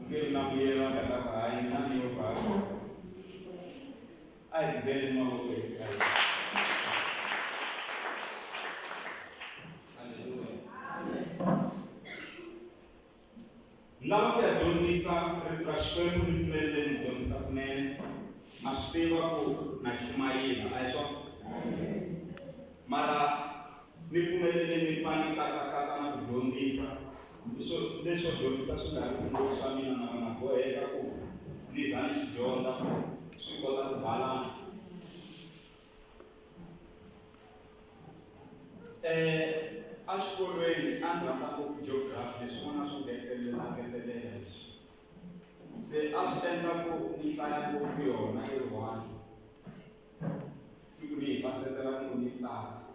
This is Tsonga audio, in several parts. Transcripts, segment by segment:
Nge na vuyelo a nga ta ku hayi mina ni yo ba. A hi tibeleni mavoko hi tsaka. Haleluya. Ni lava ku ya dyondzisa rito ra Xikwembu ni pfumeleleni ni dyondzisa kunene. Ma swi tiva ku na chumayela, a hi swona? Mara ni pfumeleleni ni pfa ni katsakatsa na ku dyondzisa. Leswo leswo dyondzisa swi nga ri ku ngopfu swa mina mara na boheka ku ni za ni swi dyondza swi kota ku balance. Exikolweni a ni rhandza ngopfu geography leswin'wana swo ngetelela ngetelela leswi. Se a swi endla ku ni hlaya ngopfu yona yi ri one siku ni yi pasetela ni ku ni tsaka.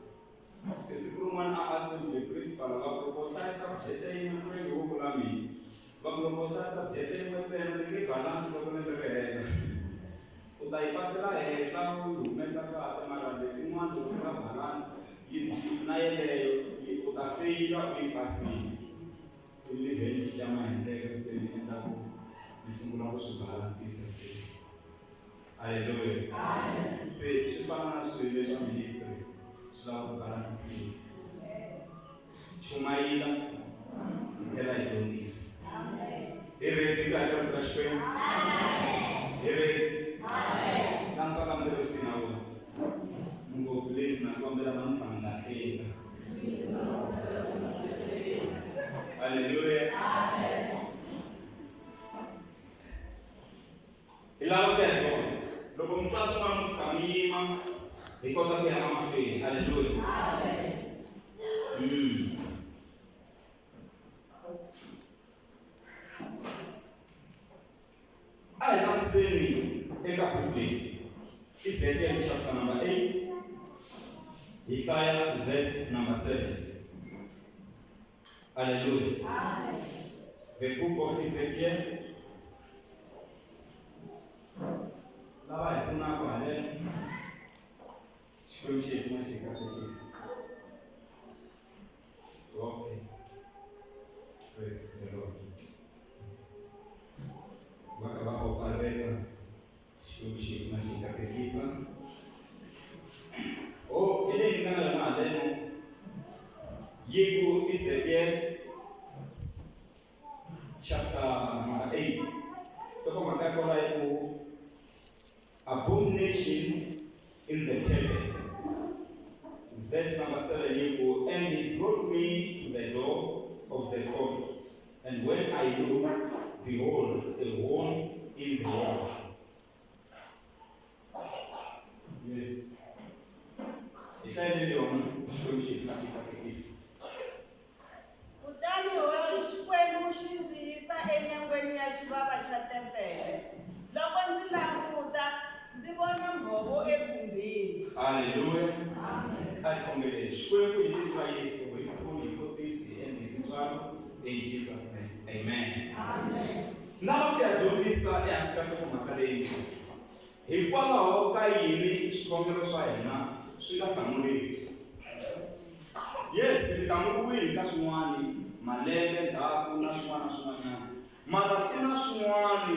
Se siku rin'wana a assembly principal va ku loko u hlaya subject yin'we ku ri wo vula mina va ku loko u hlaya subject yin'we ntsena ni nge balance loko lembe ri hela u ta yi pasela henhla u yi humesa kahle mara letin'wana loko u nga balance yi na yeleyo u ta feyila u yi pasile ivi ni vhe ni cinca maendlelo se ni endla ku ni sungula ku swi balansisa se. Haleluya. Se swi fana na swilo leswa ministry swi lava ku balansisiwa. Chumayila hi tlhela hi dyondzisa. Hi ready ku ya ka rito ra Xikwembu? Hi ready? Langusa ka mi ri kusuhi na wena. Mungo please na kombela namuntlha mi nga tleli. Haleluya. Hi lava ku ya dyondza. Loko mi twa swin'wana mi suka mi yima, hi kota ku ya emahlweni. Haleluya. Mm. A hi langutiseni eka buku leyi. Ezekiel chapter number 8. Hi hlaya verse number 7. Hallelujah. Amen. The book of Ezekiel. Lava hi pfunaka haleno. Xikwembu xi hi pfuna xi hi katekisa. Okay. Praise the Lord. Va ka va operate. Xikwembu xi hi pfuna xi hi katekisa. Oh, hi leyi ni nga na yona haleno. Yi ku Ezekiel chapter number 8. Nhlokomhaka ya kona yi ku Abomination in the temple. Verse number 7 yi ku and he brought me to the door of the court and when I looked behold a hole in the wall. Yes. Hi hlayeleni yona Xikwembu xi hi pfuna xi katekisa. Kutani hosi Xikwembu xi ndzi yisa enyangweni ya xivava xa tempele. Loko ndzi languta, ndzi vona mbhovo ekhumbini. Haleluya. A hi khongeleni. Xikwembu hi vito ra Yesu hi pfuni hi kotisi hi endle hi tintswalo in Jesus name. Amen. Lava ku ya dyondzisa ehansi ka nhlokomhaka leyi nge, Hikwalaho Ka Yini Swikhongelo Swa Hina Swi Nga Hlamuriwi? Yes, mi hlamuriwile ka swin'wana malembe ndzhaku na swin'wana na swin'wanyana, mara ku na swin'wana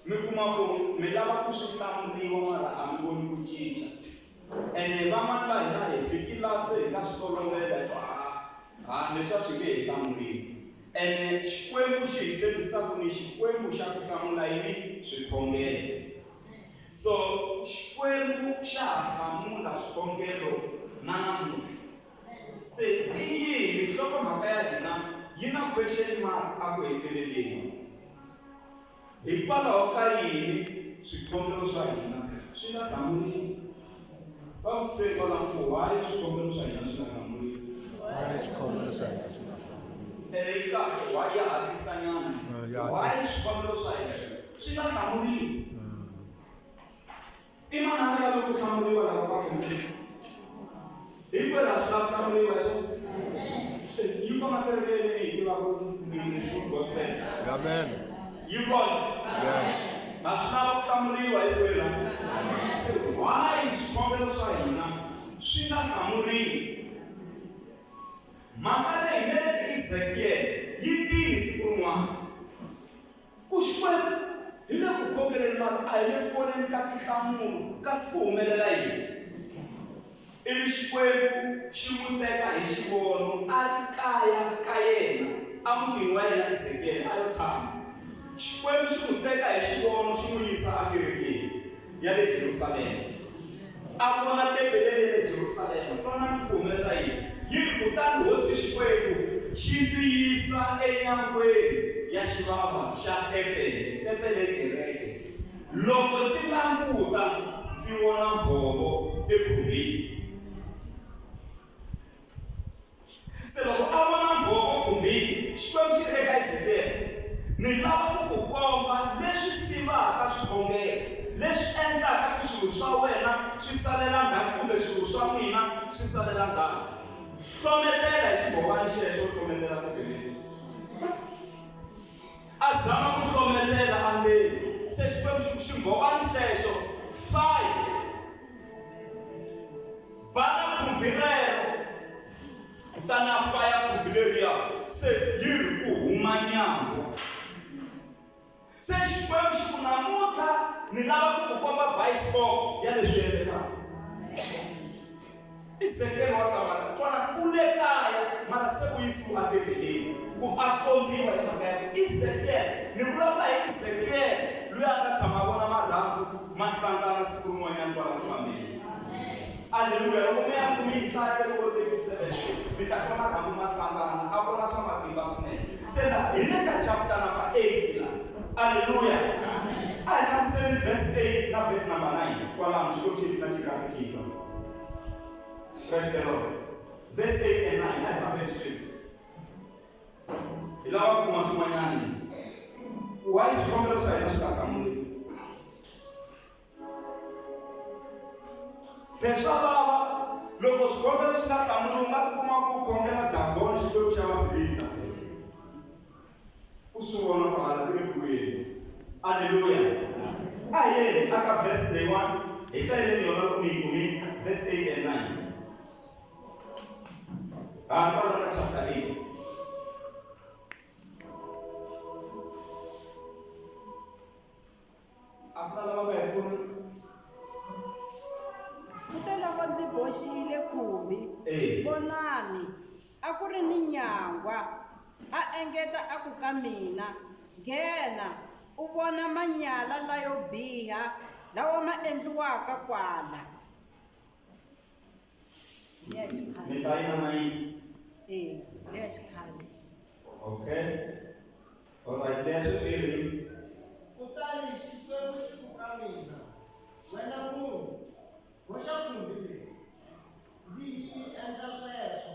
mi kuma ku mi lava ku swi hlamuriwa mara a mi voni ku cinca. Ene van'wana va hina hi fikile la se hi nga swi tolovela hi ku ha leswiya swi nge he hlamuriwi. Ene Xikwembu xi hi tshembisa ku ni Xikwembu xa ku hlamula yini? Swikhongelo. So Xikwembu xa ha hlamula swikhongelo na namuntlha. Se i yini nhlokomhaka ya hina yi na question mark a ku heteleleni. Hikwalaho ka yini swikhongelo swa hina swi nga hlamuriwi? Va vutiseni kwalaho ku why swikhongelo swa hina swi nga hlamuriwi. Why swikhongelo swa hina swi nga hlamuriwi? Ene yi kahle why ya hatlisa nyana. Ya Why hatlisa. swikhongelo swa hina swi nga hlamuriwi? I mani a nga lavi ku hlamuriwa lava va khongeleke? Hinkwerhu ha swi lava ku hlamuriwa hi swona? Se yi kona kereke leyi ni yi tivaka ni full gospel. Amen. Yi kona. Yes. Ha swi lava ku hlamuriwa hinkwerhu. Se why swikhongelo swa hina swi nga hlamuriwi? Mhaka leyi na le ka Ezekiel yi tile siku rin'wana. Ku. a hi le ku voneni ka tinhlamulo kasi ku humelela yini ivi Xikwembu xi n'wi teka hi xivono a ri kaya ka yena emutini wa yena Ezekiyele a yo tshama. Xikwembu xi n'wi teka hi xivono xi n'wi yisa ekerekeni ya le Jerusalema. A vona tempele ya le Jerusalema. Twanani ku humelela yini? Yi ri, Kutani Hosi Xikwembu xi ndzi yisa enyangweni ya xivava xa tempele, tempele i kereke. Loko ndzi languta, ndzi vona mbhovo ekhumbini. Se loko a vona mbhovo khumbini, Xikwembu xi ri eka Ezekiyele, Ni lava ku ku komba leswi sivaka swikhongelo, leswi endlaka ku swilo swa wena swi salela ndzhaku kumbe swilo swa n'wina swi salela ndzhaku. Hlometela hi ximbhovani xexo u hlometela Bibeleni. A zama ku hlometela andzeni, se Xikwembu xi ku, Ximbhovani xexo, fayi! Bana khumbi rero. Kutani a faya khumbi leriya, se yi ri ku huma nyangwa. Se Xikwembu xi ku, Namuntlha ni lava ku ku komba bayisikopo ya leswi endlekaka. Ezekiyele wa hlamala, twana u le kaya mara se u yisiwe atempeleni ku a kombiwa hi mhaka ya ku Ezekiyele, ni vulavula hi Ezekiyele loyi a nga tshama a vona marhambu ma hlangana siku rin'wanyana kwala ku fambeni. Aleluya! Loko mi ya mi yi hlaya loko 37 mi ta twa marhambu ma hlangana a vona swa matimba swinene. Se la hi le ka chapter number 8 la. Aleluya! A hi langutiseni verse 8 na verse number 9 kwalano Xikwembu xi na xi katekisa. Praise the Lord. Verse 8 and 9 a hi fambeni sweswi. Hi lava ku kuma swin'wanyana. Why swikombelo swa hina swi nga hlamuriwi? Leswa vava loko swikhongelo swi nga hlamuriwi u nga tikuma ku khongela Dagoni xikwembu xa Vafilista. U swi vona ku hala ti le ku vuyeni. Aleluya. A hi yeni aka verse leyiwani hi hlayeleni yona loko mi yi kumile verse 8 and 9. Ha kwala ka chapter 8. A ku na lava nga hi pfuna. Kuteloko ndzi boxile khumbi, vonani, a ku ri ni nyangwa. A engeta a ku ka mina, Nghena, u vona manyala layo biha lawa ma endliwaka kwala. Leya xikhale. Mi hlaya na yini? E, leya xikhale. Okay. Alright, leya sweswi yi ri. Kutani Xikwembu xi ku ka mina, Wena munhu, boxa khumbi leri. Ndzi yi endla sweswo,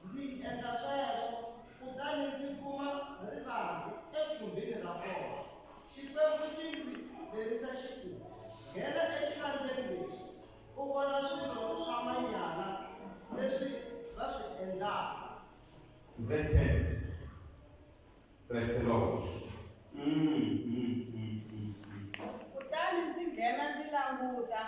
ndzi endla sweswo, kutani ndzi kuma rivanti ekhumbini ra kona. Xikwembu xi ndzi lerisa xi ku, Nghena exivandleni lexi, U vona swilo swa manyala leswi va swi endlaka. Verse 10. Praise the Lord. Mm, mm, mm, mm. Kutani ndzi nghena ndzi languta,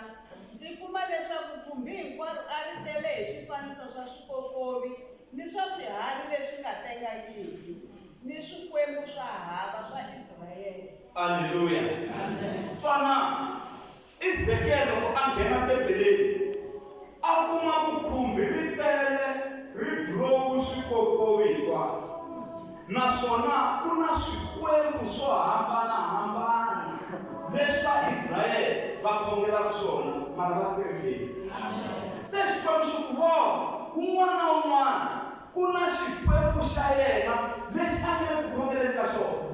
ndzi kuma leswaku khumbi hinkwaro a ri tele hi swifaniso swa swikokovi ni swa swiharhi leswi nga tengangiki, ni swikwembu swa hava swa Israele. Aleluya. Twana Ezekiel loko a nghena tempeleni, a kuma ku khumbi ri tele ri dirowe swikokovi hinkwaswo, naswona ku na swikwembu swo hambana-hambana leswi Vaisrayele va khongelaka swona mara va ri kerekeni. Se Xikwembu xi ku, Vona, un'wana na un'wana ku na xikwembu xa yena lexi a nga le ku khongeleni ka xona.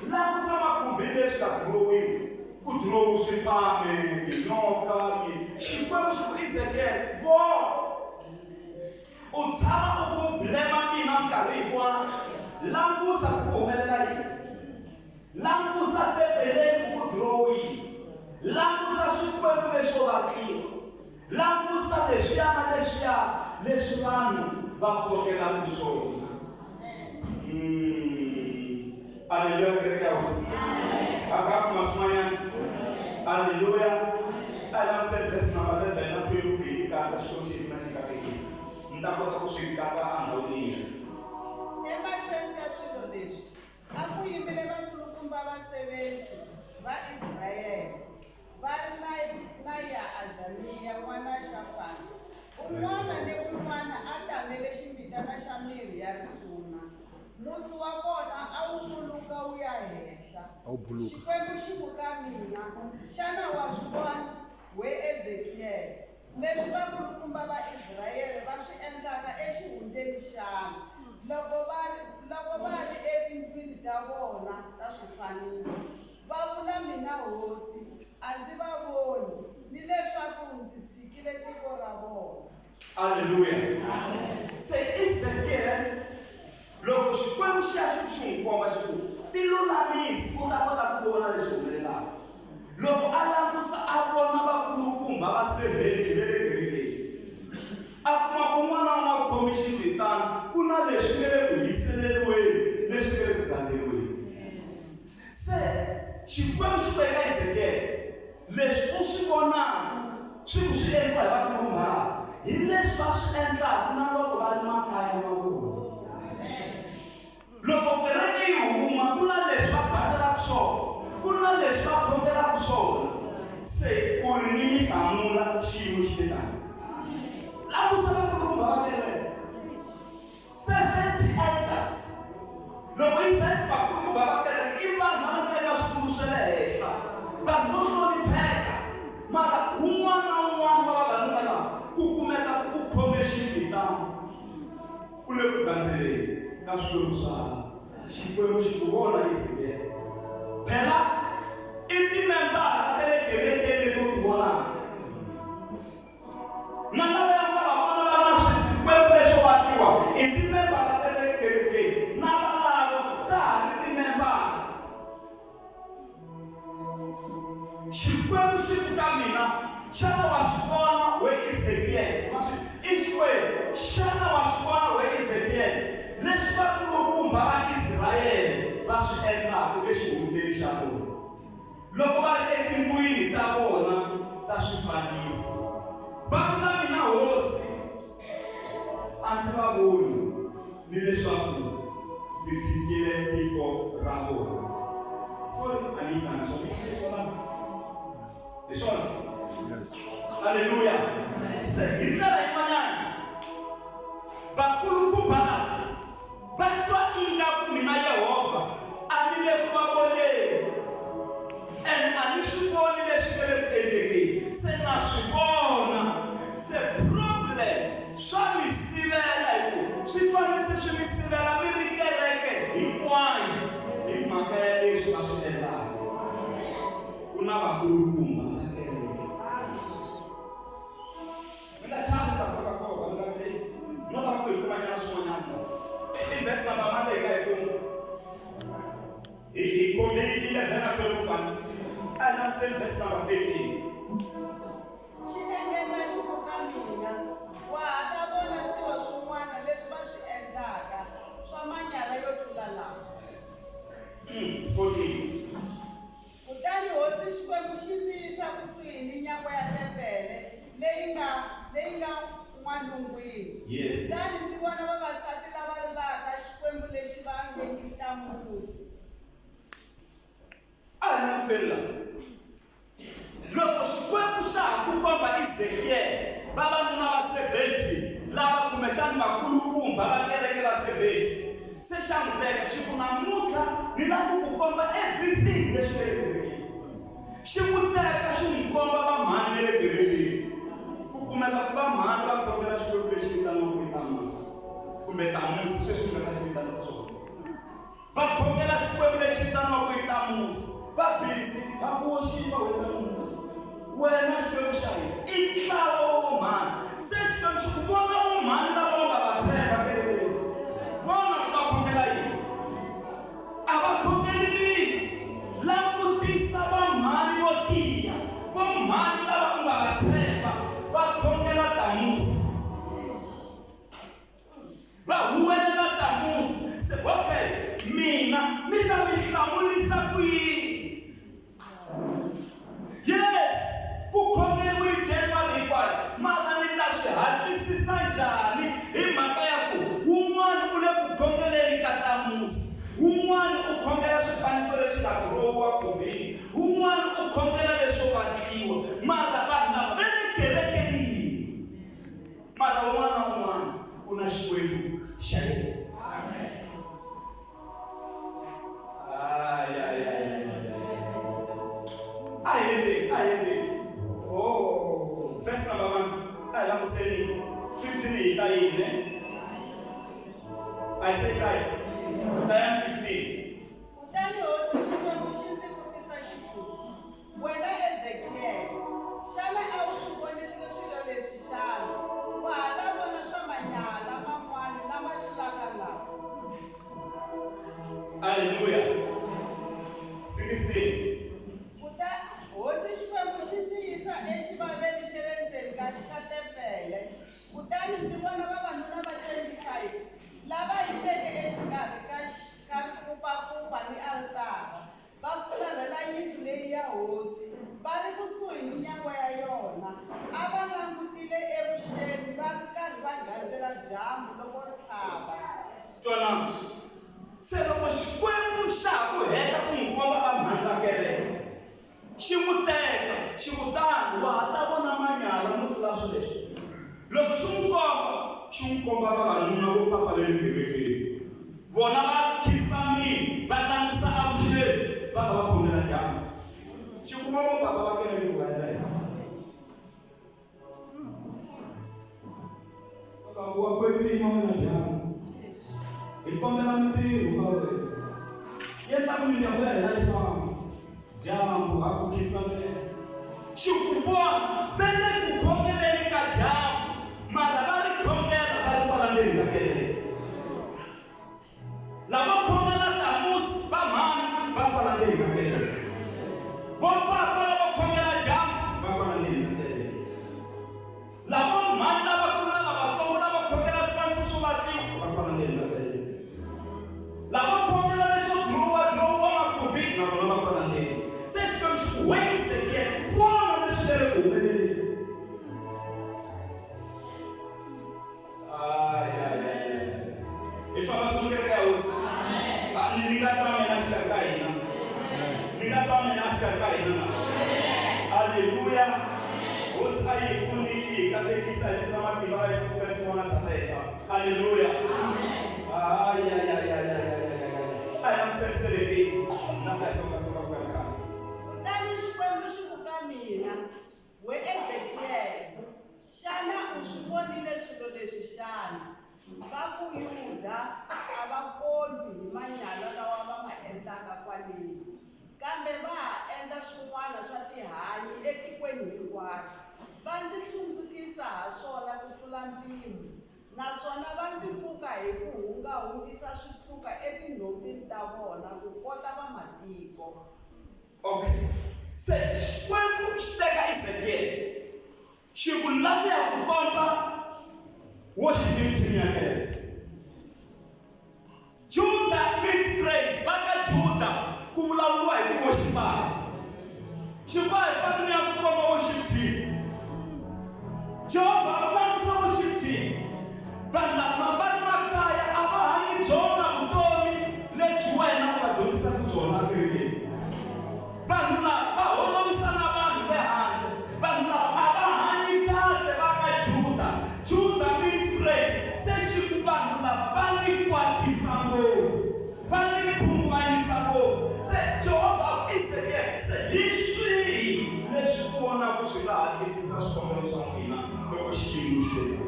Langusa makhumbi leswi nga dirowiwa. Ku dirowu swipame, tinyoka, yini. Xikwembu xi ku, Ezekiel, vona! U tshama u ku blema mina minkarhi hinkwayo. Langusa ku ku humelela yini. Langusa tempeleni ku ku dirowiwa. Langusa swikwembu leswo vatliwa. Langusa leswiya na leswiya leswi vanhu va khongelaka swona. Aleluya, kereke ya Hosi. A ka kuma swin'wanyana. Aleluya. A hi langutiseni verse number 11 na 12 hi ti katsa Xikwembu xi na xi katekisa. Ni ta kota ku swi katsa endhawini yin'we. Emahlweni ka swilo leswi, a ku yimile vakulukumba va 70 va Israele. A wu buluka. Xikwembu xi ku ka mina, Xana wa swi vona, we Ezekiele, leswi vakulukumba va Israele va swi endlaka exihundleni xana, loko va ri, loko va ri etindlwini ta vona ta swifaniso, va vula mina hosi, a ndzi va voni, ni leswaku ndzi tshikile tiko ra vona? Aleluya. Se Ezekiel loko Xikwembu xi ya xi xi n'wi komba xi ku ti lulamisi u ta kota ku vona leswi humelelaka. Loko a langusa a vona vakulukumba va 70 va le kerekeni. A kuma ku un'wana na un'wana u khome ximbitana ku na leswi nga le ku hiseleriweni leswi nga le ku gandzeriweni. Se Xikwembu xi ku eka Ezekiel, leswi u swi vonaka swi ku swi endliwa hi vakulukumba lava, hi leswi va swi endlaka na loko va ri makaya ma vona. Loko kereke yi huma ku na leswi va gandzelaka swona, ku na leswi va khongelaka swona. Se u ri ni mi hlamula xiyimo xi te tani. Langusa vakulukumba va kereke. 70 elders. Loko yi ze vakulukumba va kereke i vanhu lava nga le ka switulu swa le henhla, vanhu vo hlonipheka. Mara wun'wana na wun'wana wa vavanuna lava ku kumeka ku u khome ximbitana u le ku gandzeleni ka swikwembu swa hava. Xikwembu xi ku vona Ezekiel. Phela i timembara ta le kerekeni leti u ti vonaka. Na lavaya u nga va vona va ri na swikwembu leswo vatliwa i timembara ta le kerekeni, na valavo ta ha ri timembara. Xikwembu xi ku ka mina, Xana wa swi vona, we Ezekiele? Ma swi, i Xikwembu. Xana wa swi vona, we Ezekiele, leswi vakulukumba va Israele va swi endlaka exihundleni xa vona? Loko va ri etindlwini ta vona ta swifaniso, va vula mina hosi, a ndzi va voni, ni leswaku ndzi tshikile tiko ra vona. Sorry, a ni yi tlangi swona. Hi swona? Hi swona? Yes. Aleluya. Se hi ndlela yin'wanyana vakulukumba lava Va twa ingaku mina Yehovha a ni le ku va voneni and a ni swi voni leswi nga le ku endlekeni. Se na swi vona. Se problem swa mi sivela hi ku swi fanele se swi mi sivela mi ri kereke hinkwayo hi mhaka ya leswi va swi endlaka. Ku na vakulukumba va kereke. Mi nga chavi ta sokasoka mi nga vileli. No lava ku hi kumanyana swin'wanyana la. I verse number mani leyi hi nga yi kuma? Hi hi kombe 11 na 12 fana. A hi langutiseni verse number 13. Xi engeta xi ku ka mina, Wa ha ta vona swilo swin'wana leswi va swi endlaka, swa manyala yo tlula lawa. 14. Kutani hosi Xikwembu xi ndzi yisa kusuhi ni nyangwa ya tempele leyi nga leyi nga n'walungwini. Yes. Kutani ndzi vona vavasati lava rilaka xikwembu lexi va nge i Tamuzi. A hi langutiseni la. Loko Xikwembu xa ha ku komba Ezekiel vavanuna va 70 lava kumbexana vakulukumba va kereke va 70, se xa n'wi teka xi ku, Namuntlha ni lava ku ku komba everything leswi nga le kerekeni. Xi n'wi teka xi n'wi komba vamhani va le kerekeni. Ku kumeka ku vamhani va khongela xikwembu lexi vitaniwaka i Tamusi kumbe Tamusi, sweswi ni nga ta xi vitanisa swona. Va khongela xikwembu lexi vitaniwaka i Tamusi. Va busy va worship we Tamusi. Wena Xikwembu xa hina i ntlawa wa vomhani. Se Xikwembu xi ku vona vomhani lava u nga va tshemba kerekeni. Vona ku va khongela yini. A va khongeli mina. Langutisa vamhani vo tiya, vomhani lava u nga va tshemba va khongela Tamusi. Va huwelela Tamusi. Se okay, mina ni ta mi hlamulisa ku yini? Yes, ku khongeriwile January hinkwayo, mara ni ta swi hatlisisa njhani hi mhaka ya ku wun'wana u le ku khongeleni ka Tamusi, wun'wana u khongela swifaniso leswi nga dirowiwa khumbini, wun'wana u khongela leswo vatliwa, mara vanhu lava va le kerekeni yin'we. Mara un'wana na un'wana u na Xikwembu xa yena. Ay, ay, ay, ay. hi endleni, a hi endleni. Oh, verse number 1. A hi langutiseni 15 hi hlayile. A hi se hlaya. Hlaya 15. Kutani hosi Xikwembu xi ndzi vutisa xi ku, Wena Ezekiyele, xana a wu swi voni swilo leswi xana? Wa ha ta vona swa manyala man'wana lama tlulaka lawa. Aleluya. 16. Kuta hosi Xikwembu xi ndzi yisa exivaveni xa le ndzeni ka xa tempele, kutani ndzi vona vavanuna va 25 lava yimeke exikarhi ka ka rikupakupa ni alitara, va fularhela yindlu leyi ya hosi, va ri kusuhi ni nyangwa ya yona. A va langutile evuxeni va ri karhi va gandzela dyambu loko ri tlhava. Twanani. Se loko Xikwembu xa ha ku heta ku n'wi komba va mhani va kereke, xi n'wi teka, xi ku, Tani, wa ha ta vona manyala mo tlula swilo leswi. Loko xi n'wi komba, xi n'wi komba vavanuna vo papa va le kerekeni. Vona va khisamile, va langusa evuxeni, va kha va khongela dyambu. Xi ku, Va vo papa va kereke va endla yini? Wa kwetsima wena dyambu. Hi kombela mintirho ka wena. Endla ku mindyangu ya hina yi famba. Dyambu ha ku khisamela. Xi ku vona va le ku khongeleni ka dyambu, mara va ri khongela va ri kwala ndzeni ka kereke. Lavo khongela Tamusi va mhani va kwala ndzeni ka kereke. Vo papa lavo khongela dyambu va kwala ndzeni ka kereke. Lavo mhani lavakulu na lavatsongo lavo khongela swifaniso swo vatliwa va kwala ndzeni ka kereke. Lavo khongela leswo dirowa-dirowa makhumbi na vona va kwala ndzeni. Se Xikwembu xi ku, We Ezekiele, vona leswi nga le ku humeleleni. Ay, ay, ay, ay. Hi famba swin'we kereke ya Hosi. Ah, ni nga twa mina exikarhi ka hina. Ni nga twa mina exikarhi ka hina na. Aleluya. Hosi a yi hi pfuni yi hi katekisa hi vito ra matimba ra Yesu Kreste wa Nazareta. Aleluya. Ay, ay, ay, ay, ay, ay, ay, ay. A hi langutiseni 17 na ku ya soka soka ku ya ri karhi. Kutani Xikwembu xi ku ka mina, We Ezekiyele, xana u swi vonile swilo leswi xana? Va ku Yuda a va kolwi hi manyala lawa va ma endlaka kwaleni, kambe va ha endla swin'wana swa tihanyi etikweni hinkwaro. Va ndzi hlundzukisa ha swona ku tlula mpimo, naswona va ndzi pfuka hi ku hunga-hungisa switluka etinhompfini ta vona kukota vamatiko. Okay. Se Xikwembu xi teka Ezekiel xi ku la ku ya ku komba worshiping team ya kereke. Juda means praise. Va ka Juda ku vulavuriwa hi ti worshipara. Xi ku a hi fani ni ya ku komba worship team. Jehovha u langusa worship team. Vanhu lava loko va ri makaya a va hanyi byona vutomi lebyi wena u va dyondzisaka byona ekerekeni. Vanhu lava va holovisa na vanhu le handle. Vanhu lava a va hanyi kahle va ka Juda. Juda means praise. Se xi ku vanhu lava va ni kwatisa ngopfu, va ni khunguvanyisa ngopfu. Se Jehovha a ku Ezekiel, se hi swihi leswi u vonaka swi nga hatlisisa swikombelo swa n'wina loko xiyimo xi le tano?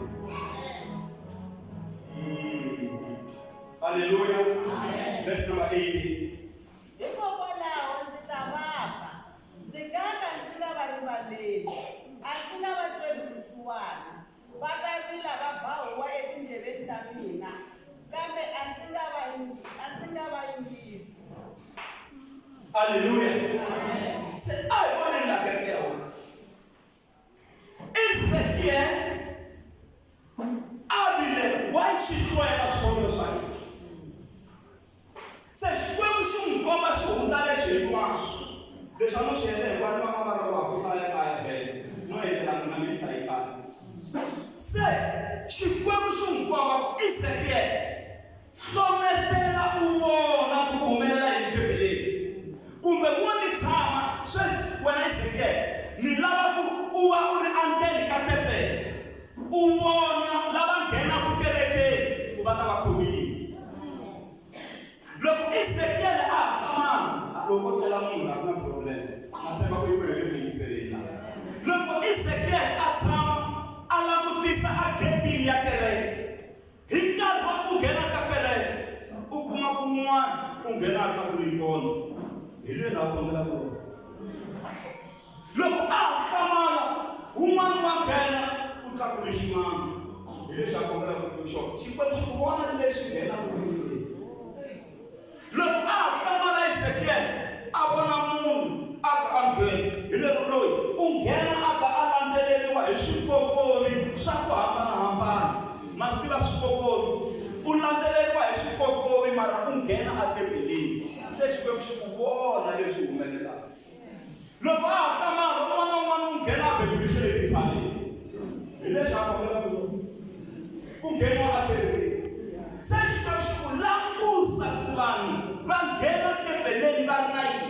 Aleluya. Verse number 18. Hikokwalaho ndzi ta va ba, ndzi nga ka ndzi nga va rivaleli, a ndzi nga va tweli vusiwana. Va ta rila va ba huwa etindleveni ta mina, kambe a ndzi nga va a ndzi nga va yingisi. Aleluya. Se a hi voneni la kereke ya Hosi. Ezekiel a vile wa xi hlwela xikhongelo xa yena. Se Xikwembu xi n'wi komba xihundla lexi hinkwaswo. Leswi a no xi endla hinkwaro va nga va ri wa ku hlaya kaya vhele no endlela n'wina mi hlayi kaya. Se Xikwembu xi n'wi komba ku Ezekiel Hlometela u vona ku ku humelela yini Bibeleni. Kumbe wo ni tshama sweswi, wena Ezekiele, ni lava ku u va u ri endzeni ka tempele, u vona lava nghenaka kerekeni ku va ta va khomi yini. Loko Ezekiele a ha hlamala, Loko ko tlela munhu a ku na problem. Na tshemba ku yi ku hele ku yingiseleni la. Loko Ezekiel a tshama a langutisa a getini ya kereke hi nkarhi wa ku nghena ka kereke u kuma ku un'wana u nghena a tlakule kona hi leri a khongela kona. Loko a ha hlamala un'wana wa nghena u tlakule ximanga hi leswi a khongelaka xona. Xikwembu xi ku vona leswi nghenaka endlwini. Loko a ha hlamala Ezekiel a vona munhu a ka a nghena, hi lero loyi u nghena a ka a landzeleriwa hi swikokovi swa ku hambana-hambana. Ma swi tiva swikokovi? U landzeleriwa hi swikokovi mara u nghena etempeleni. Se Xikwembu xi ku vona leswi humelelaka. Loko a ha hlamala u vona un'wana u nghena a bebulise le tintshaveni. Hi leswi a khongelaka ku ngheniwa ekerekeni. Se Xikwembu xi ku langusa ku vanhu va nghena tempeleni va ri na yini.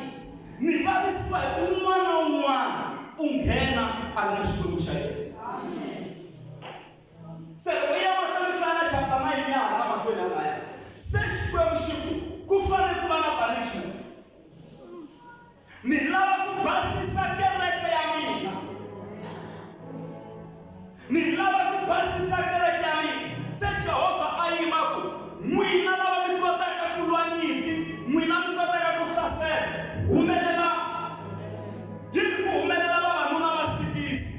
Mi vavisiwa hi ku un'wana na un'wana u nghena a ri na Xikwembu xa yena. Se loko yi ya mahlweni hlaya na chapter 9 ya hala mahlweni halaya. Se Xikwembu xi ku ku fanele ku va na punishment. Ni lava ku basisa kereke ya mina. Ni lava ku basisa kereke ya mina. Se Jehovha a yima ku, N'wina lava mi kotaka ku lwa nyimpi, n'wina mi kotaka ku hlasela, humelelang. Yi ri ku humelela vavanuna va sikisi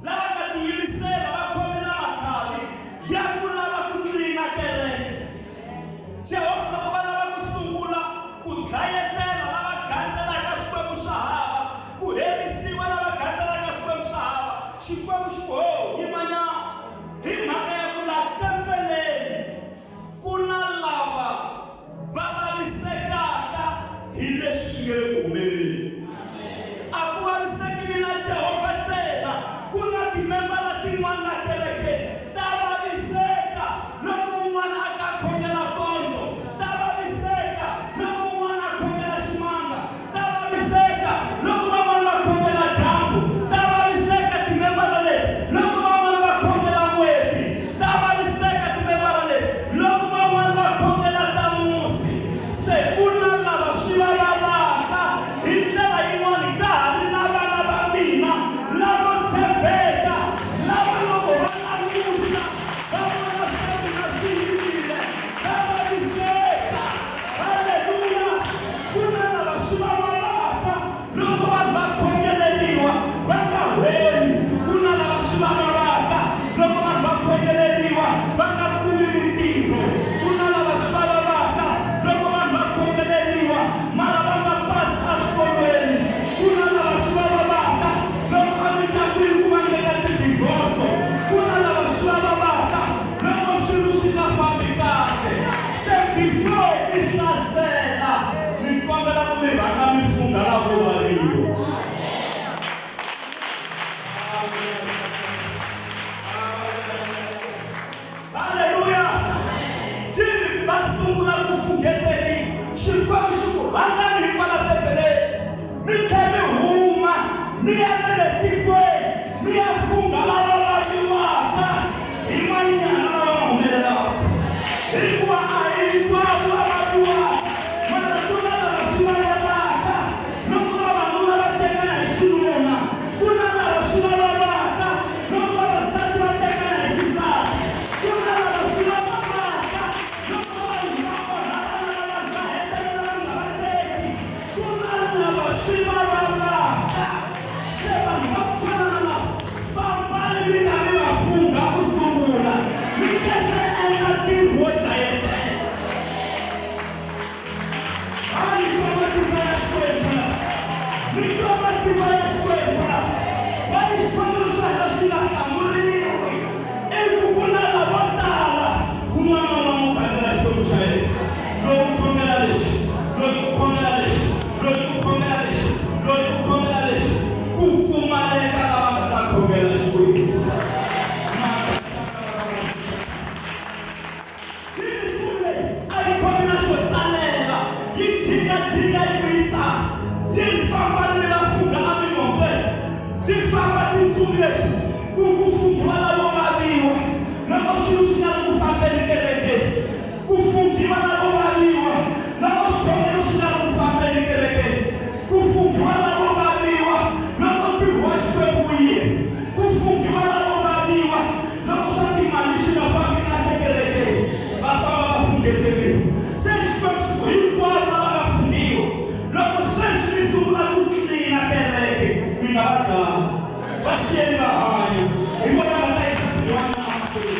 lava nga tiyimisela va khome na matlhari ya ku lava ku tlina kereke. Jehovha loko va lava ku sungula ku dlayetela lava gandzelaka swikwembu swa hava, ku herisiwa lava gandzelaka swikwembu swa hava, Xikwembu xi ku, Ho, yimanyana! Hi mhaka ya ku laha tempeleni ku na lava va vavisekaka hi leswi swi nge le ku humeleleni. A ku vaviseki mina Jehovha ntsena, ku na timembara tin'wana la kerekeni ta vaviseka loko un'wana a ka a khongela kondlo, ta vaviseka loko un'wana a khongela ximanga, ta vaviseka loko van'wana va khongela dyambu, ta vaviseka timembara leti loko van'wana va khongela n'weti, ta vaviseka timembara leti loko van'wana va khongela ta musi. Se ku na lava swi va vavaka hi ndlela yin'wana, ka ha ri na vana va mina lavo tshembeka, lava loko va languta va vona swa mina swi yimile, va vaviseka. Haleluya! Ku na lava swi va vavaka loko vanhu va khongeleriwa va nga holi. Ku na lava swi va vavaka loko vanhu va khongeleriwa va nga kumi mintirho. Ku na lava swi va vavaka loko vanhu va khongeleriwa mara va nga pasi eswikolweni. Ku na lava swi va vavaka loko emindyangwini ku vangeka ti-divorce. Ku na lava swi va vavaka loko swilo swi nga fambi kahle. Se before mi hlasela, ni kombela ku mi rhanga mi fungha lavo vaviwa. Haleluya! Yini va sungula ku fungheteriwa, Xikwembu xi ku rhangani hi kwala tempeleni, mi tlhe mi huma mi ya na le tikweni mi ya fungha lava vaviwaka hi manyala lawa ma humelelaka. Hikuva a hi hinkwavo lava vaviwaka, mara ku na lava swi va vavaka loko vavanuna va tekana hi xinuna, ku na lava swi va vavaka loko vavasati va tekana hi xisati, ku na lava swi va vavaka loko vanhu va onha vana lava va hetelela va nga va teki, ku na lava swi va vavaka. Se vanhu va ku fana na lava, fambani mi nga mi va fungha ku sungula, mi nga se endla ntirho wo dlayetela. Hayi, twa matimba ya Xikwembu la. Mi twa matimba ya Xikwembu la. Va ni xikhongelo xa hina xi nga hlamuriwi. I ku ku na lavo tala, un'wana na un'wana u gandzela Xikwembu xa yena. Loyi u khongela lexi, loyi u khongela lexi, loyi u khongela lexi, loyi u khongela lexi, ku pfumaleka lava nga ta khongela Xikwembu. Mitsu leyi a yi khomi na xo tsalela, yi jikajika yi ku yi tsala, yi famba ni va fungha emimompeni. Ti famba tintsumi leti ku ku funghiwa lavo vaviwa loko swilo swi nga ri ku fambeni kerekeni, ku funghiwa lavo vaviwa loko swikhongelo swi nga ri ku fambeni kerekeni. siyeni va hanya. Hi vona va ta yisa tin'wana emahlweni.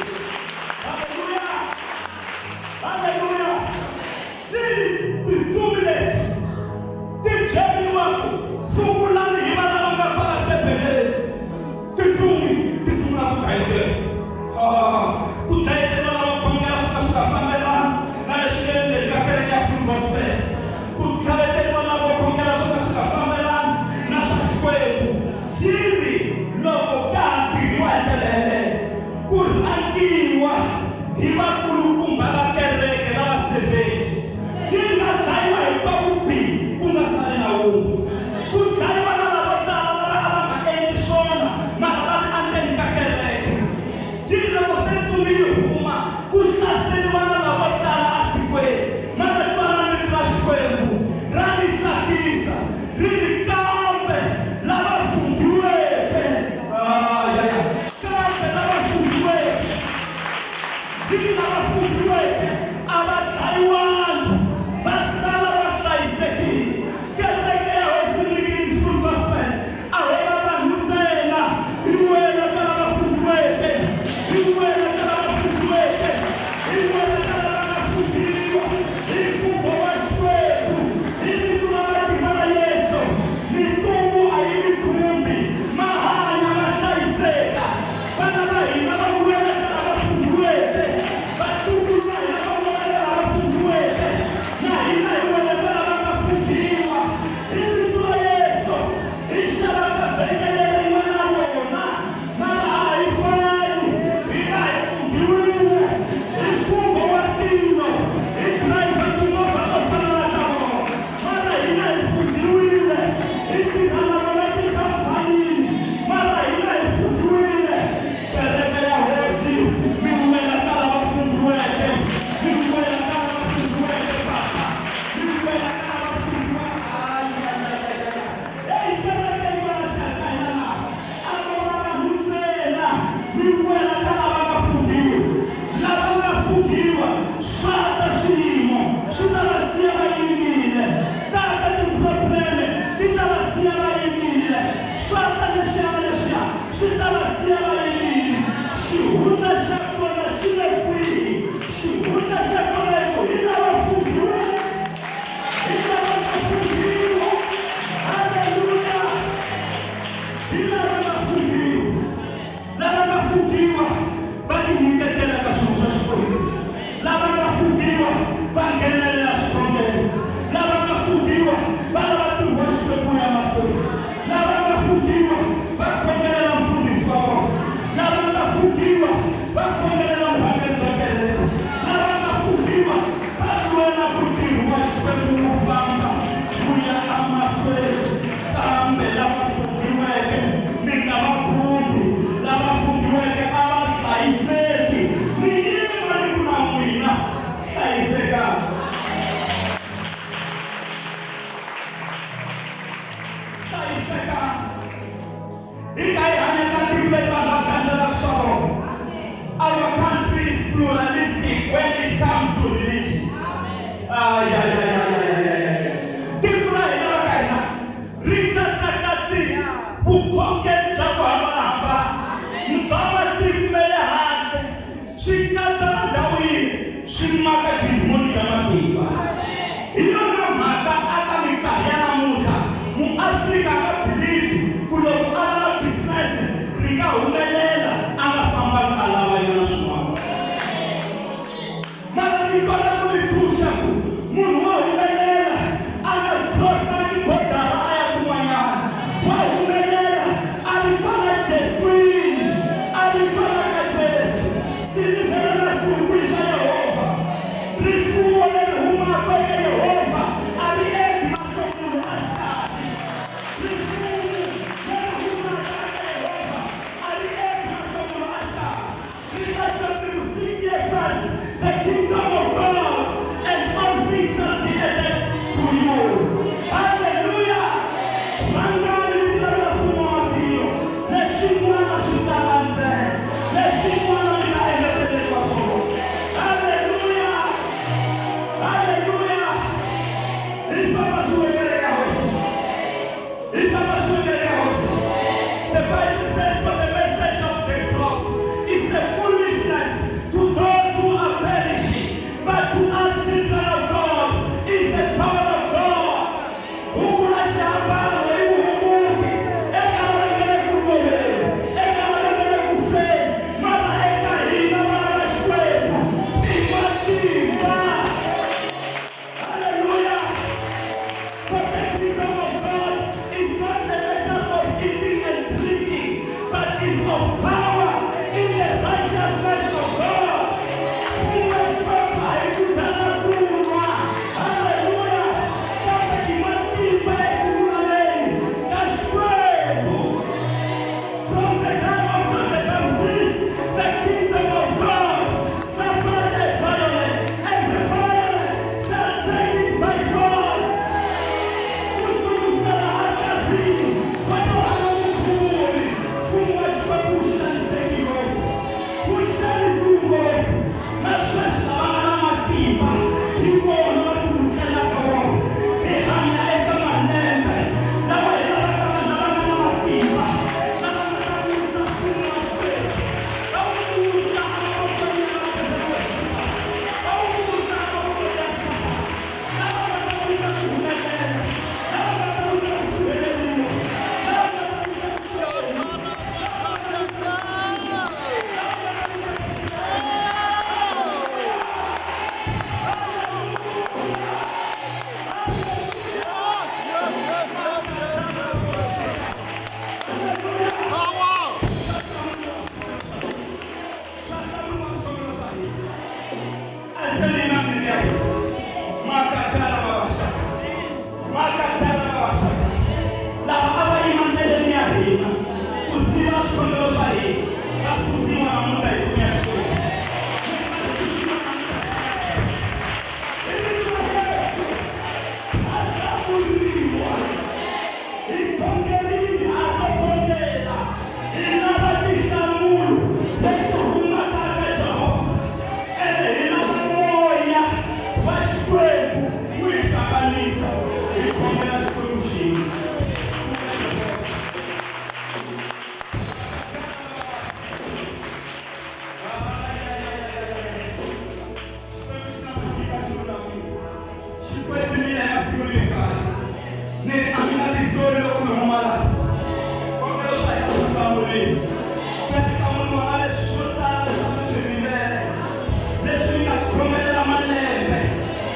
Haleluya! Haleluya! Tini tintsumi leti ti byeriwa ku sungulani hi vana va nga kwala tempeleni. Tintsumi ti sungula ku dlayetela. Ah, ku dlayetela lava khongela swo ka swi nga fambelani na leswi nga le ndzeni ka kereke ya Full Gospel. Ku tlhaveteriwa lavo khongela swo ka swi nga fambelani na swa Xikwembu. Yi ri loko ka ha tirhiwa hi ndlela yeleyo, ku rhangiwa hi vakulukumba va kereke lava 70. Yi ri va dlayiwa hinkwavo bi, ku nga sali na wun'we. Ku dlayiwa na lavo tala lava a va nga endli swona mara va ri endzeni ka kereke. Yi ri loko se ntsumi yi huma, ku hlaseriwa na lavo tala atikweni. Mara twanani rito ra Xikwembu ra ni tsakisa, ri ri kambe lava funghiweke, ayaya, kambe lava funghiweke, ri ri lava funghiweke a va dlayiwangi, va sala va hlayisekile. Kereke ya Hosi Mnikini Full Gospel a ho va vanhu ntsena, hi wena ka lava funghiweke, hi wena ka lava funghiweke, hi wena ka lava nga funghiwa hi mfungho wa Xikwembu, hi vito ra matimba ra Yesu. Mintungu a yi mi khumbi, ma hanya ma hlayiseka. Vana va hina va wela ka lava funghiweke, vatukulu va hina va wela ka lava funghiweke, na hina hi wela ka lava nga funghiwa hi vito ra Yesu. Hi xava ka vhengele rin'we na rona, mara a hi fani, hina hi funghiwile hi mfungho wa tilo. Hi driver timovha to fana na ta vona, mara hina hi funghiwile. Hi tirha na vona tikhampanini, mara hina hi funghiwile. Kereke ya Hosi, mi wela ka lava funghiweke, mi wela ka lava funghiweke, papa, mi wela ka lava funghiweke. Ay, ay, ay, ay, ay. Hey, kereke yin'wana xikarhi ka hina laha, a ko va vanhu ntsena, mi wela ka lava nga funghiwa. Lava nga funghiwa, swa ta swiyimo swi ta va siya va yimile. Tata ti-problem ti ta va siya va yimile. Swa ta leswiya na leswiya swi ta va siya va yimile. Xihundla xa kona xi le kwihi? Xihundla xa kona i ku hi lava funghiweke, hi lava nga funghiwa. Haleluya! Hi lava nga funghiwa. Lava nga funghiwa va tinyiketela ka swilo swa Xikwembu. Lava nga funghiwa va nghenelela xikhongelo. Lava nga funghiwa va lava ntirho wa Xikwembu wu ya mahlweni. Lava nga funghiwa va khongelela mufundhisi wa vona. Lava nga funghiwa va khongelela vurhangeri bya kereke. Lava nga funghiwa va lwela ku ntirho wa Xikwembu wu famba wu ya emahlweni. Kambe lava funghiweke mi nga va khumbi, lava funghiweke a va hlayiseki. Ni yima ni ku na n'wina, hlayisekani. Hlayisekani. Hi ka hi hanya ka tiko leri vanhu va gandzelaka swa vona. Our country is pluralistic when it comes to religion. Ay, ay, ay, ay, ay, ay, ay. Tiko ra hina va ka hina ri katsakatsi vukhongeri bya ku hambanahambana bya matiko ma le handle, swi katsa na ndhawu yin'we, swi maka tidimoni ta matimba. Hi yona mhaka aka minkarhi ya namuntlha muAfrika a nga believe ku loko a lava business ri nga humelela a nga fambangi a lava yona swin'wana. Mara ni kota ku mi tshunxa ku munhu wa Ni a mi nga tisoli loko mi huma laha. Swikombelo swa hina swi hlamuriwa. Ku ya hlamuriwa na leswi swo tala leswi a mi swi rivele, leswi mi nga swi khongelela malembe.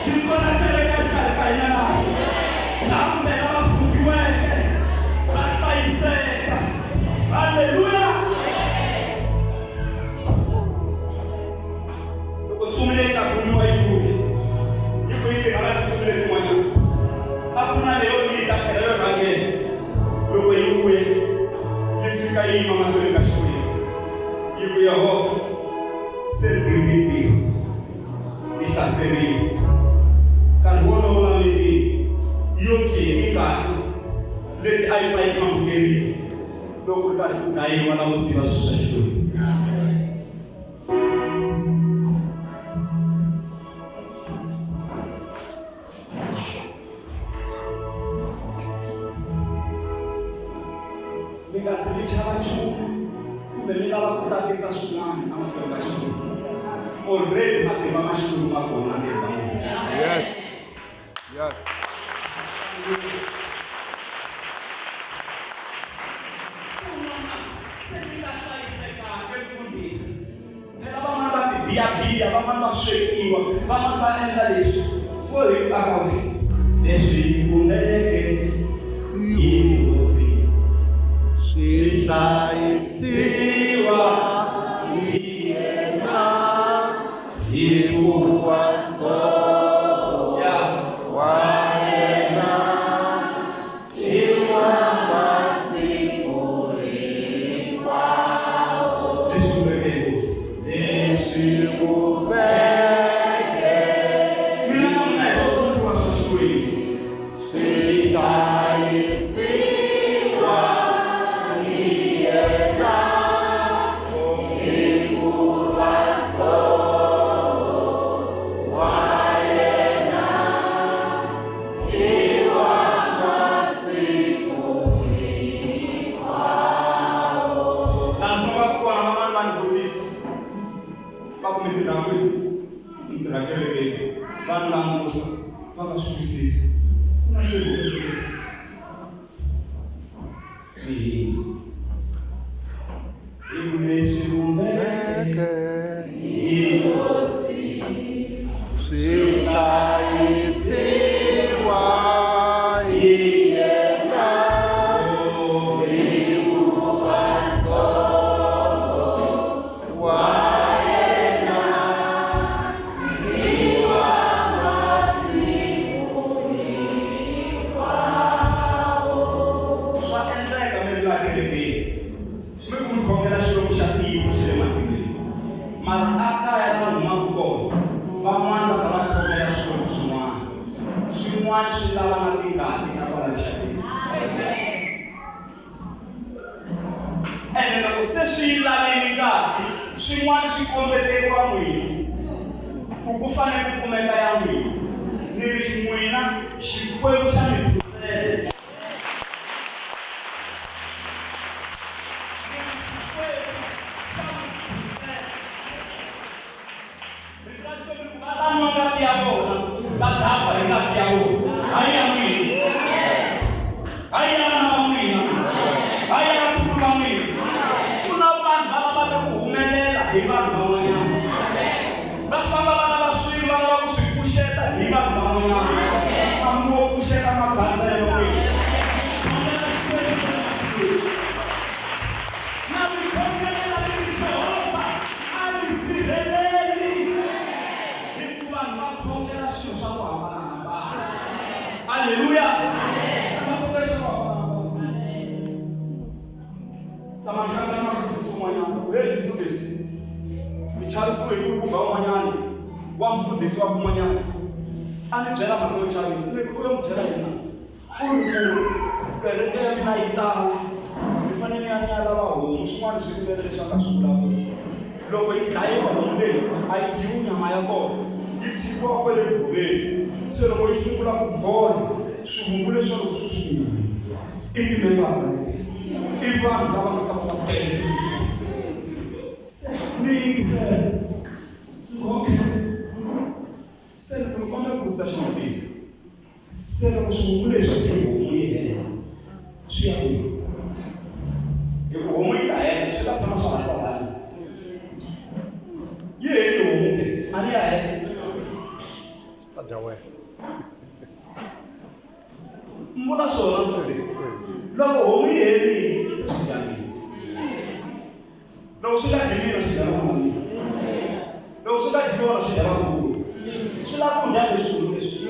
Yi kona kereke exikarhi ka hina laha, kambe lava funghiweke va hlayiseka. Haleluya! Loko ntsumi leyi nga rhumiwa yi vuya, yi ku yi tirhana na tintsumi letin'wanyana, a ku na leyo yi ta phela yo rhangela. Loko yi vuya, yi fika yi yima mahlweni ka Xikwembu, yi ku, Yehovha, se ni tirhile ntirho, ni hlaserile. Nkarhi wolowo la mitini yo pyi hi tingati leti a yi pfa yi hlambukerile loko ku ri karhi ku dlayiwa lavo siva swilo swa Xikwembu. Mi nga se mi chava nchumu kumbe mi lava ku tatisa swin'wana emahlweni ka Xikwembu. Already matimba ma Xikwembu ma kona ndzeni ka n'wina. Yes. Yes. Se un'wana se mi nga hlayisekanga mfundhisi. Phela van'wana va tibiyabiya, van'wana va swekiwa, van'wana va endla leswi. Wo hi ku aka wena. Leswi kumeke hi Hosi. Swi hlayisiwa hi yena hikuva nsovo wa yena i wa masiku hinkwawo. Leswi kumeke hi Hosi. Leswi kumeke Mina na n'wina hi swivumbhiwa swa Xikwembu. Swi hlayisiwa hi yena hikuva nsovo wa yena i wa masiku hinkwawo. Laha ni fambaka kona van'wana va ni vutisa va ku mi tirha kwihi? Ni tirha kerekeni. Va ni langusa va nga swi twisisi. Ku na ntirho wa kereke. Swi yini? Hi ku leswi vumbeke hi Hosi Swi hlayisiwa hi yena hikuva nsovo wa yena i wa masiku hinkwawo. Swa endleka mi ri laha kerekeni mi ku mi khongela Xikwembu xa tiyisa xa le matilweni, mara a kaya la mi humaka kona van'wana va ta va khongela Xikwembu xin'wana, xin'wana xi lava na tingati ta kwala rixakeni. Ene loko se swi yi lavile ngati, swin'wana swi kombeteriwa n'wina ku ku fanele ku kumeka ya n'wina. Ni ri n'wina Xikwembu xa mi phusela. Ni ri Xikwembu xa mi phusela. Rito ra Xikwembu ri ku va ta nwa ngati ya vona, va dakwa hi ngati ya vona, hayi ya n'wina, hayi ya vana va n'wina, hayi ya vatukulu va n'wina. Ku na vanhu lava lavaka ku humelela hi vanhu van'wanyana, va famba va lava swilo, va lava ku swi pfuxeta hi vanhu van'wanyana. A mi ngo pfuxeta magandzelo n'wina. Khongela Xikwembu xa le matilweni. Na mi khongelela mi ri Jehovha a mi sirheleli, hikuva vanhu va khongela swilo swa ku hambanahambana. Aleluya! Va khongela swilo swa ku hambanahambana. Tshama ni hlangana na mufundhisi un'wanyana, ku hey mufundhisi, mi chavisiwe hi nkulukumba un'wanyana wa mufundhisi wa kun'wanyana. A ni byela mhaka yo chavisa, ni ri u yo mi byela yini na? U ri ku kereke ya mina yi tala, ni fanele ni ya ni ya lava homu, swin'wana swi vilele leswi a nga swi vulavula. Loko yi dlayiwa homu leyi, a yi dyiwi nyama ya kona, yi tshikiwa kwale goveni. Se loko yi sungula ku bola, swivungu leswiya loko swi swi i timembara leti, i vanhu lava nga ta va va tele. Se ni yingisela, ni ku okay. Se ni ku ni kombela ku vutisa xivutiso. Se loko swivungu leswi dye homu yi hela, leswi loko homu yi herile se swi dya mina loko swi nga dyi mina swi dya vana mina loko swi nga dyi vona swi dya vakulu swi lava ku dya leswikulu leswi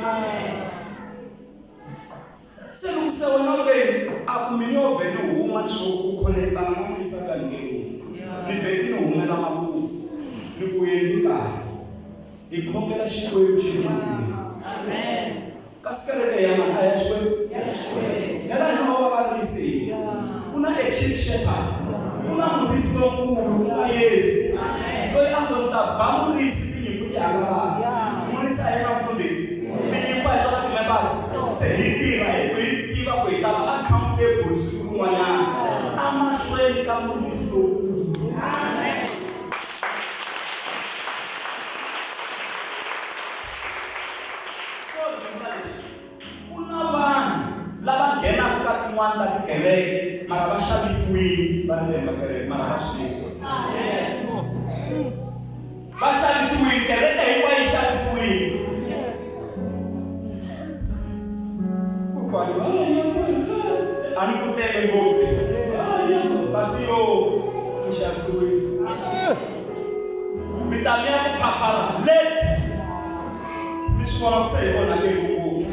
se loko se wena u te a ku mi yo vhe ni huma ni swo ku khonetana na muyisa ka ntirhweni ni vhe ni humela makumu ni ku yeni kahle hi khongela xikwembu xi ri kasi kereke ya mani a ya xikwembu yena hina va varisi ku na a chief shepherd ku na murisi lonkulu ku nga yesu loyi a ngo ni ta ba murisi tinyimpfu ti hangalaka murisi a yena mufundhisi tinyimpfu a hi tona timembara se hi tirha hi ku hi tiva ku hi ta va accountable siku rin'wanyana amahlweni ka murisi lonkulu. So ndzi leswi ku na vanhu lava nghenaka ka tin'wana ta tikereke mara va xavisiwile va ri ndzeni ka kereke mara va swi tivi va xavisiwile kereke hinkwayo yi xavisiwile kokwani a ni ku tele ngopfu kasi yo ku xavisiwile mi ta mi ya ku phaphara leti mi swi vona ku se hi onhake ngopfu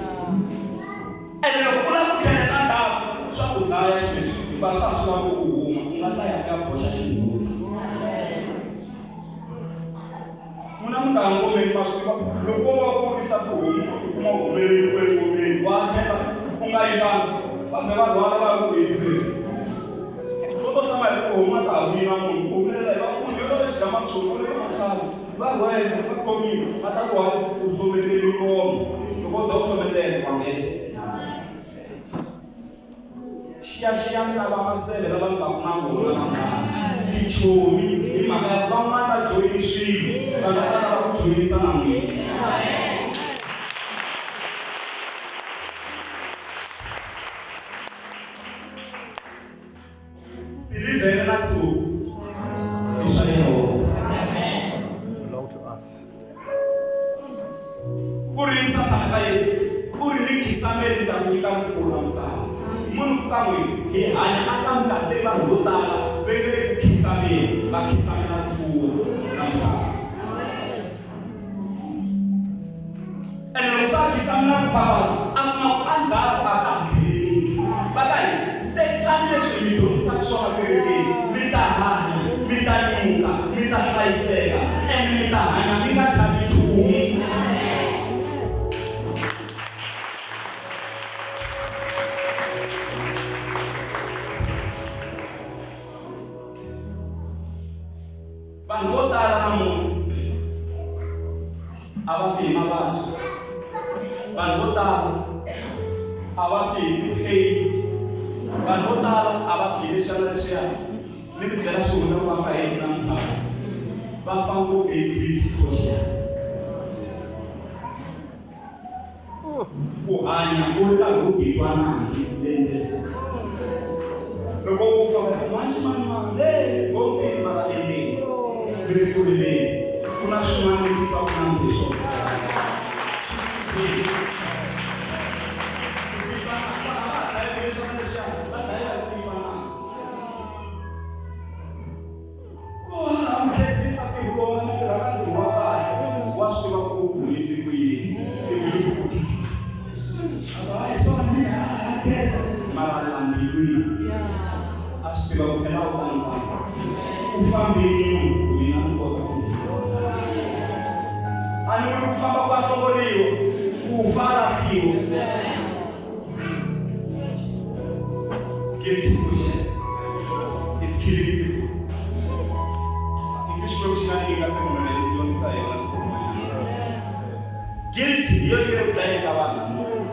ene loko u lava ku tlhelela ndzhaku swa ku dlaya xilo lexi hikuva swa ha swi lava ku u huma u nga ta ya u ya boxa xihundla n'wina mi nga ngomeni ma swi tiva loko wo va kurisa tihomu u tikuma u humeleli ku engomeni wa tlhela u nga yivanga va ze va rhwala va ya ku heriseni u to hlama hi ku homu a ta ha vuyi na munhu ku humelela hi va munhu yo lova xigama nchumu u le ka matlhari va rhwele va khomile va ta ku hayi u hlometeli ngoma loko u za u hlometela wa nghena xiyaxiya mi lava masele lava mi vaku na vona vanghana tichomi hi mhaka ya ku van'wana va joyini swilo va nga ta lava ku joyinisa na n'wina. Silivhere na nsuku i swa Yehovha. Belong to us. U ri Sathana ka Yesu, u ri ni khisameli ni ta ku nyika rifuwo ra misava. Munhu ku ka n'wina, hi hanya aka minkarhi leyi vanhu vo tala va nge le ku khisameni, va khisamela rifuwo ra misava. Ene loko se a khisamela ku phaphala, a kuma ku endzhaku a ka ha tlheleli. Va ta hi tekani leswi hi mi dyondzisaka swona kerekeni, mi ta hanya, mi ta nyuka, mi ta hlayiseka, ene mi ta hanya mi nga chavi nchumu. Vanhu vo tala namuntlha a va fi hi mavabyi. Vanhu vo tala a va fi hi ti-pain. Vanhu vo tala a va fi hi lexiya na lexiya. Ni mi byela xihundla ku va fa hi yini namuntlha. Va fa ngopfu hi guilty conscious. Ku hanya u ri karhi u titwa nandzu le ndzeni. Loko u fa va ku mani le gombeni mara endzeni mi ri ku rileni ku na swin'wana mi titwaka nandzu hi swona. Ku titwa nandzu vanhu a va ha dlayiwi leswiya na leswiya va dlayiwa hi ku titwa nandzu. Ku ha mi khensisa ntirho lowu mi tirhaka ntirho wa kahle wa swi tiva ku u humisi ku yini timbilu ti ku a va hi swona ha khensa mara la mbilwini a swi tiva ku phela u ta ni tano u fambile mina ni kota ku a ni vuli ku famba ku a hlongoriwa ku fa a lahliwa. Guilty conscience is killing people. I Xikwembu xi nga ni nyika siku leyi ni dyondzisa hi yona siku rin'wanyana. Guilty hi yona yi nge le ku dlayeni ka vanhu namuntlha.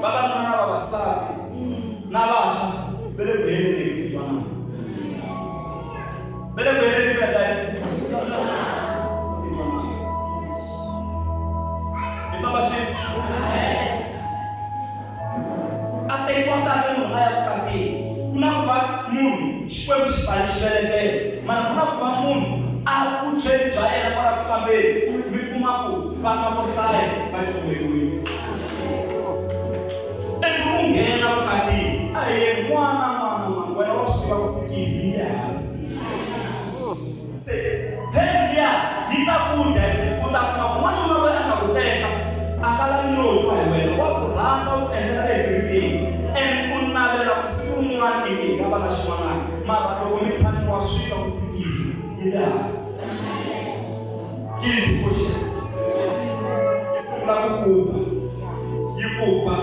Vavanuna na vavasati na vantshwa va le ku heleni hi ku twanana. Va le ku heleni hi ku endla yini? Ku twanana. Hi famba swin'we. A tekiwa kahle munhu a ya vukatini. Ku na ku va munhu Xikwembu xi pfale xivelekelo, mara ku na ku va munhu a vuntshweni bya yena kwala ku fambeni mi kuma ku vana vo hlaya va cukumetiwile. Ivi u nghena vukatini, a hi vusikisi yi le hansi se pain liya yi ta ku dya u ta kuma ku n'wanuna loyi a nga ku teka a nga lavi no twa hi wena wa ku rhandza u ku endlela everything and u navela ku siku rin'wana inge hi nga va na xin'wanana mara loko mi tshame wa swika vusikisi yi le hansi guilty conscience yi sungula ku kupa yi kupa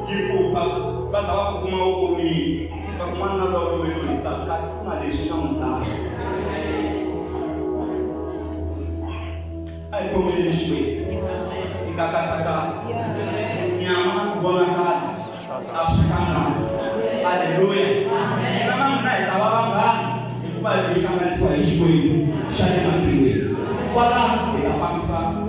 yi kupa va za va ku kuma u omile va kuma na lowo loyi hisa kasi ku na leswi nga n'wi dlaya a hi khomeleni Xikwembu hi nga katsakatsi nyama na ku vonakala a swi hlangani aleluya hina na n'wina hi ta va vanghana hikuva hi hlanganisiwa hi Xikwembu xa le matilweni kwalano hi ta fambisana.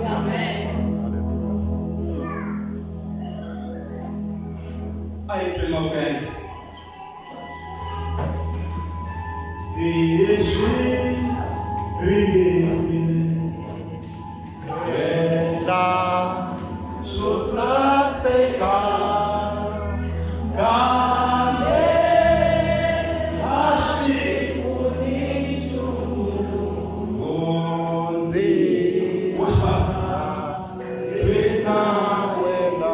A hi yiseni mavoko ya hina. Ndzi swi ringesile Endla swo saseka kambe a swi pfuni nchumu. Ndzi Wo xipasi. ri na wena.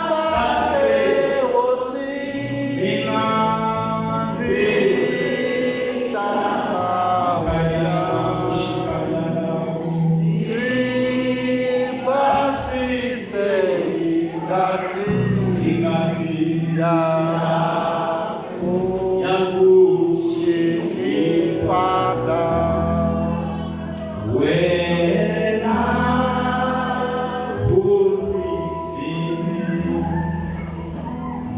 Tate hosi, ndzi ta wena. Ndzi basise hi ngati ya ku xingifana. Wena u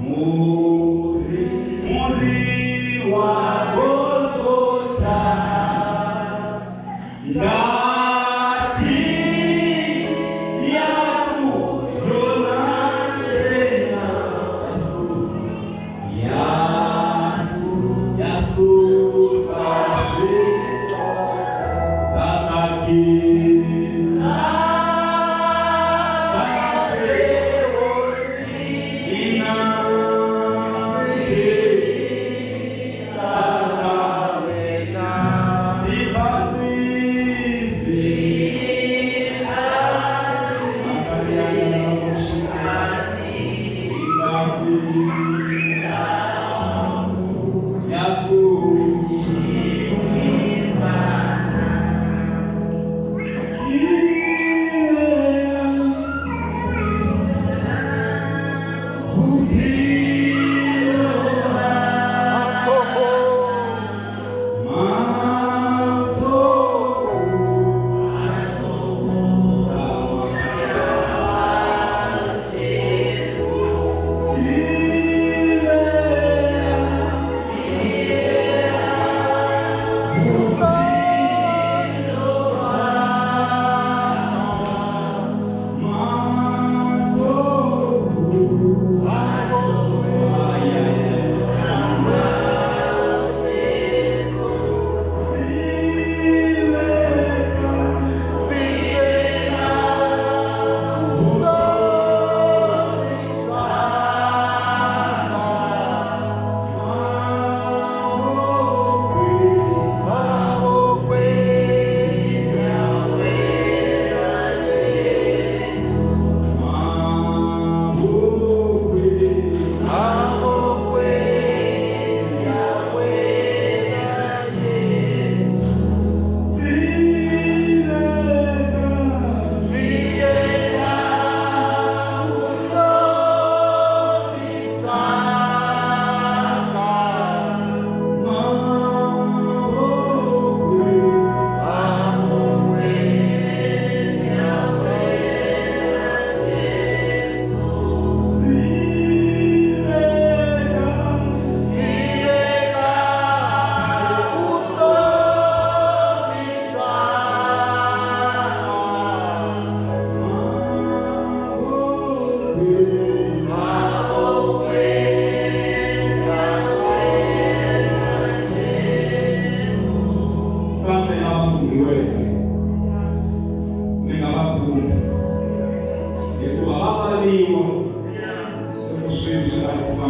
muri muri wa Golgotha ngati ya ku hlula ntsena Yasu yasusa Zataki Tate hosi, ina ta wena. Sibasisi Matsoho,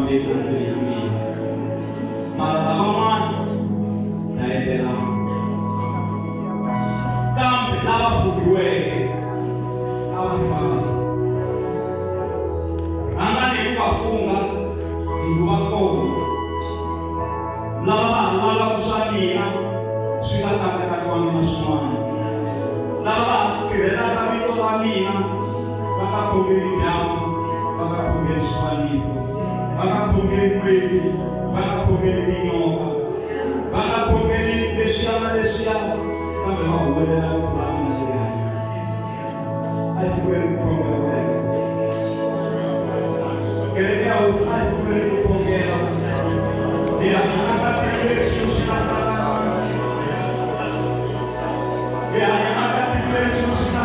fambeni endlwini ya mina. Mara lavan'wana dlayetelana. Kambe lava fugiweke a va sali. Rhangani hi ku va funga hi ku va kona. Lava va ha lavaka swa mina swi nga katsakatsiwangi na swin'wana. Lava va tirhelaka vito ra mina va nga khongeli dyambu, va nga khongeli xifaniso, va nga khongeli n'weti, va nga khongeli tinyoka, va nga khongeli leswiya na leswiya, kambe va huwelela vito ra mina leri hanyaka. A hi siku leri ku khongela ku ya Kereke ya Hosi a hi siku leri ku khongela. Hi hanya aka tiko leri xilo xi nga hi hanya aka tiko leri xilo xi nga